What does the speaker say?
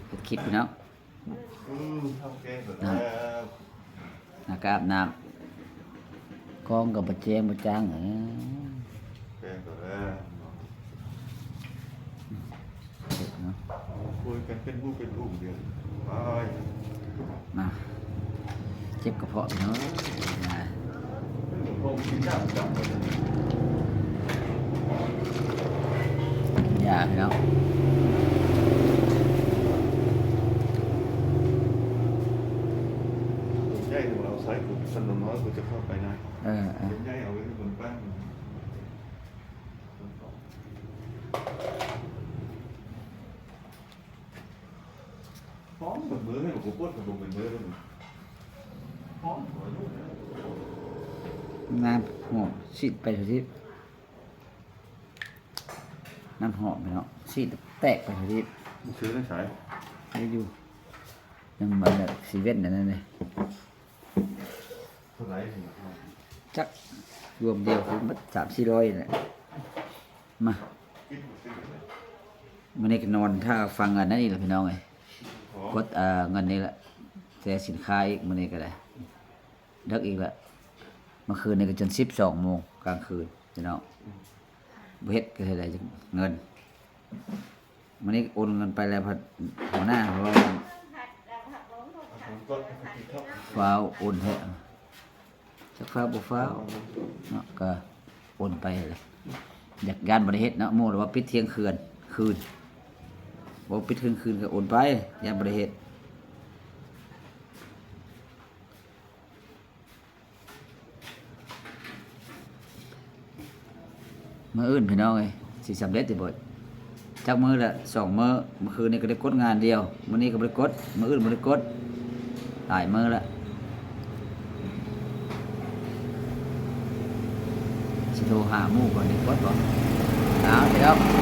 ເຮັດຄລິບເນາະ. ອືມ ເຮົາແກງແລ້ວ ນະ ອາບນ້ຳ ກ້ອງກໍບໍ່ແຈ້ງບໍ່ຈ້າງ ເອີ ແກງແລ້ວເນາະ. ເນາະ ໂອ້ຍ ກັນເປັນຫູເປັນຫູດຽວ ຕາຍ ມາ ເຈັບກະເພາະເນາະ ຢາ ຢາເນາະ ໃຫຍ່ ເອົາໃສ່ ກູຊັ້ນນ້ອຍ ກູຈະເຂົ້າໄປນະ ເອີ ເອີ ໃຫຍ່ ເອົາໄວ້ເບິ່ງປ້າ ພ້ອມເບິດມື້ໃຫ້ ບໍ່ກວດກະບໍ່ເປັນເບີດ ພ້ອມຫົວຢູ່ ນ້ຳຫອມ ສີດໄປທົ່ວທີບ ນ້ຳຫອມເນາະ ສີດແຕກໄປທົ່ວທີບ ມັນຄືໄດ້ໃສ ໄດ້ຢູ່ ຍັງມັນແບບຊີເວັນອັນນັ້ນເດ້. ເທົ່າໃດນີ້ ຈັກ ລວມດຽວຄືໝົດສາມສີ່ຮ້ອຍແຫຼະ ມາ ມື້ນີ້ກໍນອນຖ້າຟັງອັນນັ້ນອີກແຫຼະພີ່ນ້ອງເອີຍ ກົດ ເອີ ເງິນນີ້ແຫຼະ ເສຍສິນຄ້າອີກມື້ນີ້ກໍໄດ້ ເດິກອີກແຫຼະ ເມື່ອຄືນນີ້ກໍຈົນສິບສອງໂມງກາງຄືນພີ່ນ້ອງ ບໍ່ເຮັດກໍເຮັດໄດ້ເງິນ. ມື້ນີ້ໂອນເງິນໄປແລ້ວ ພັດຫົວໜ້າເວົ້າ ຟ້າວໂອນແທ້ ຈັກຟ້າວບໍ່ຟ້າວເນາະ ກໍໂອນໄປຫັ້ນແຫຼະ ຢາກ ຢ້ານບໍ່ໄດ້ເຮັດເນາະ ໝູ່ລະວ່າປິດທ່ຽງຄືນ ຄືນ ບໍ່ປິດທ່ຽງຄືນກໍໂອນໄປ ຢ້ານບໍ່ໄດ້ເຮັດ. ມື້ອື່ນພີ່ນ້ອງເອີຍ ຊິສຳເລັດຢູ່ບໍ່ ຈັກມື້ລະສອງມື້ ມື້ຄືນນີ້ກໍໄດ້ກົດງານດຽວ ມື້ນີ້ກໍບໍ່ໄດ້ກົດ ມື້ອື່ນບໍ່ໄດ້ກົດ ຫຼາຍມື້ລະ ຊິໂທຫາໝູ່ກ່ອນ ໄດ້ກົດບໍ່ ເອົາ ເອົາ.